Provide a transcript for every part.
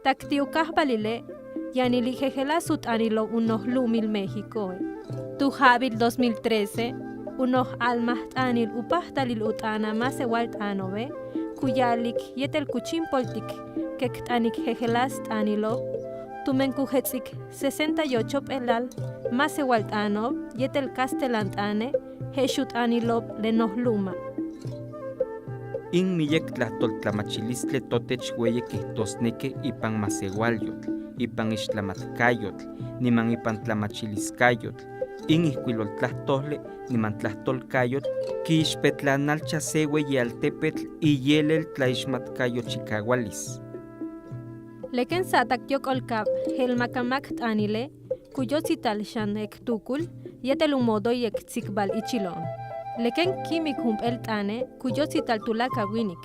Taktiukahbalile yanili jejelas utanilo unohlumil México. Tujabil 2013 unoh almahtanil upahtalil utana masewaltanobe kuyalik yetel kuchimpoltik kektanik jejelas tanilo tumenkujetzik 68 pelal masewaltano yetel castelantane jexutanilo lenohluma. In miyek tlahtoltlamachilistli totech ueyi kihtosneki ipan masewalyotl, ipan ixtlamatkayotl, niman ipan tlamachiliskayotl. In ijkuiloltlajtojli niman tlahtolkayotl kiixpetlanalcha se ueyi altepetl iyelel tlaixmatkayochikaualis. Leken satak yokolkab helmakamak tanile kuyotzital xan ektukul yetel umodo yek tzikbal ichilon. Leken kimik humpel tane kuyotzital tulaka winik.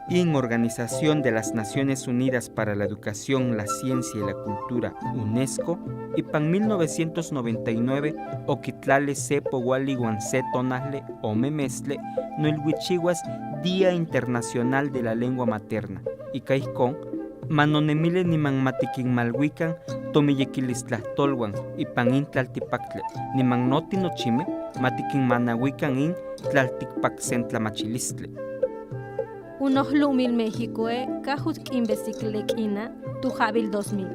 In Organización de las Naciones Unidas para la Educación, la Ciencia y la Cultura, UNESCO, ipan 1999 oquitlali se powali uan se tonajli ome meztli noilhuichihuas Día Internacional de la Lengua Materna. Ika ijkon, manonemili niman matikinmalhuikan tomiyekilistlajtolwan ipan in tlaltipaktli, niman noti nochimej matikinmanahuikan in tlaltikpaksentlamachilistli. Unohlumil México kahut kimbesiklequina tujabil 2000.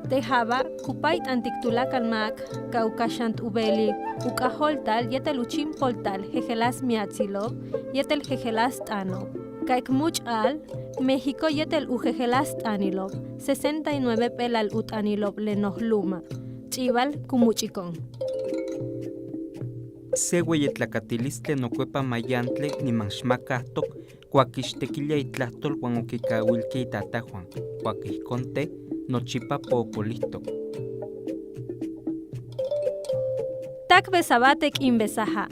Tejaba kupait antiktulakalmak kaukashant ubeli ukaholtal yetel uchimpoltal jejelas miatzilo yetel jejelas tano. Kaikmuch al México yetel ujejelas tanilo 69 pelal utanilo lenohluma. Chival kumuchikon. Se ueyitlakatilistli nokuepa mayantli niman xmakahtok kuakixtekilia itlahtol uan okikauilki itatajuan, kuak ijkon te nochipa popolihtok. Tak besabatek inbesaja.